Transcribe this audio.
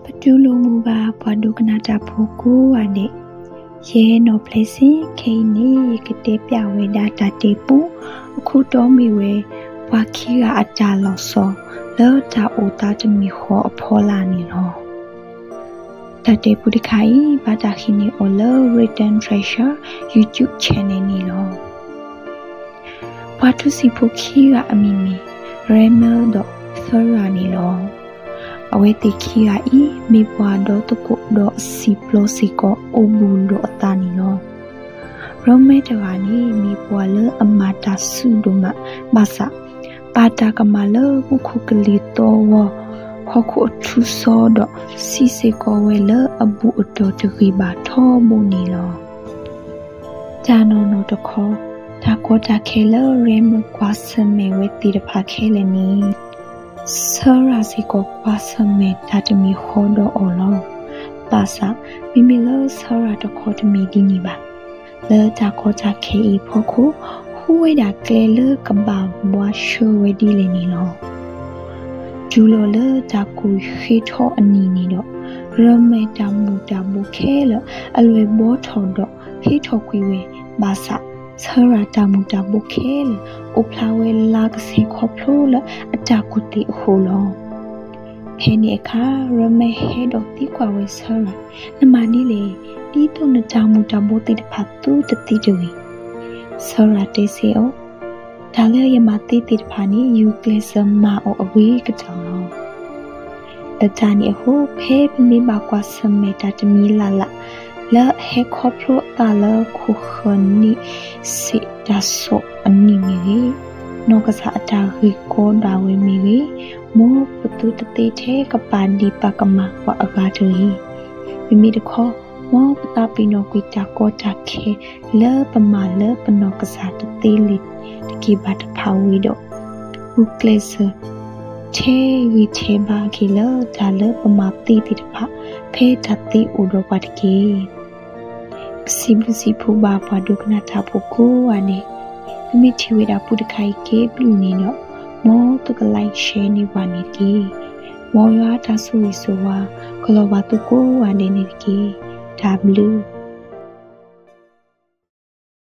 အတူၢ်လိာ်မုာ်ဘၣ်ပှၤဒိကနၣ်တၢ်ဖိကိးဂၤဒဲး, ယဲနီၢ်ဖျဲးစ့ၢ် ခဲအံၤန့ၣ် ယကတဲပျးဝဲဒၣ်တၢ်တဲပူ, အခိၣ်တီမ့ၢ်ဝဲ ပှၤခံဂၤအတၢ်လီၤဆီ လၢတၢ်အိၣ်သးတမံၤဃီအဖီလာ်န့ၣ်လီၤ. တၢ်တဲပူတခါအံၤ ဘၣ်တၢ်ဟံးန့ၢ်အီၤလၢ Written Treasure YouTube channel န့ၣ်လီၤ. ပှၤထူစံာ်ဖိခံဂၤအမံၤမ့ၢ် Raymond ဒီး Sarah န့ၣ်လီၤ. အဝဲသ့ၣ်ခံဂၤအံၤ မ့ၢ်ပှၤဒီသကိးဒီးစံာ်ပျီစ့ၢ်ကီး အိၣ်ဘူးဒီးအသးန့ၣ်လီၤ. Raymond တဂၤန့ၣ် မ့ၢ်ပှၤလၢအမၤတၢ်ဆူၣ်ဒိၣ်မး ဘၣ်ဆၣ် ပာ်တၢ်ကမၣ်လၢဟီၣ်ခိၣ်ကလံၤသီၣ်ဂီၤ, ဟီၣ်ခိၣ်အထူစီဒီး စံးစ့ၢ်ကီးဝဲလၢအဘူးအတီၢ်တဂ့ၤဘၣ်ထီဘိန့ၣ်လီၤ. တၢ်နီၢ်နီၢ်တခီ, တၢ်ကီတၢ်ခဲလၢ Raymond ကွၢ်ဆၢၣ်မဲာ်ဝဲသ့ၣ်တဖၣ်ခဲလၢာ်န့ၣ် Sarah စ့ၢ်ကီးကွၢ်ဆၢၣ်မဲာ်တၢ်တမံၤဃီဒီးအီၤလီၤ. ဘၣ်ဆၣ် မ့မ့ၢ်လၢ Sarah တခီတမ့ၢ်ဒ်န့ၣ်ဘၣ်. လၢတၢ်ကီတၢ်ခဲအံၤအဖီခိၣ် ဟူးဝဲဒၣ်ကျဲလၢကဘၣ်ဘှါဆှၢဝဲဒ်လဲၣ်န့ၣ်လီၤ. တုၤလီၤလၢတၢ်ကူၣ်ဃ့ထီအနံၤန့ၣ်ဒီး Raymond တၢ်မူၤတၢ်ဘိခဲလၢာ် အလွဲၢ်ဘီထီၣ်ဒီးဟ့ထီၣ်ကွံာ်ဝဲ, ဘၣ်ဆၣ် Sarah တၢ်မူၤတၢ်ဘိခဲလၢာ် အိၣ်ဖျါဝဲလၢကဆဲးခီဖျိလၢအတၢ်ကူၣ်သ့အဃိလီၤ. ဖဲန့ၣ်အခါ Raymond ဟဲဒီးသံကွၢ်ဝဲ Sarah, နမၤဒ်လဲၣ်, ဒ်သိးနတၢ်မူၤတၢ်ဘိသ့ၣ်တဖၣ်သူတသ့တဂ့ၤ. Sarah တဲဆၢအီၤ, တၢ်လၢယမၤသ့သ့ၣ်တဖၣ်န့ၣ် ယဂုာ်ကျဲးစၢးမၤအီၤအဂ့ၤကတၢၢ်လီၤ. လၢတၢ်န့ၣ်အဃိ ဖဲပမ့ၢ်ဘၣ်ကွၢ်ဆၢၣ်မဲာ်တၢ်တမံၤလၢ်လၢ် လၢအဟဲခီဖျိအသးလၢခိၣ်ဃၢၤန့ၣ်စ့းတၢ်စိာ်အနံၤမ့ၢ်ဂ့ၤ, နီၢ်ကစၢ်အတၢ်ဂ့ၢ်ကီဒၣ်ဝဲမ့ၢ်ဂ့ၤ, မ်ပသုတသ့ထဲကပာ်ဒံးပာ်ကမၣ်ပှၤအဂၤတဂ့ၤ. မ့မ့ၢ်တခီ, မ်ပသးပ့ၤနီၣ်ကွံာ်တၢ်ကီတၢ်ခဲလၢပမၤလၢပနီၢ်ကစၢ်တသ့လၢၤတက့ၢ်ဘၣ်တဖၣ်ဝံၤဒီး ဂုာ်ကျဲးစၢး ထဲဂံၢ်ထဲဘါက့ၤလၢတၢ်လၢပမၤသ့သ့ၣ်တဖၣ် ဖဲတၢ်သ့အိၣ်ဒီးပှၤတက့ၢ်. ပစံးဘျုးစံးဖှိၣ်ဘၣ်ပှၤဒိကနၣ်တၢ်ဖိကိးဂၤဒဲး, သုမ့ၢ်ထံၣ်ဝဲဒၣ်ပူတခါအံၤကဲဘျုးန့ၣ်ဒီး, မ်သုက like share န့ၢ်ပှၤန့ၣ်တက့ၢ်. မ်ယွၤတၢ်ဆိၣ်ဂ့ၤဆိၣ်ဝါ ကလီၤဘၣ်သုကိးဂၤဒဲးန့ၣ်တက့ၢ်. တၢ်ဘျုး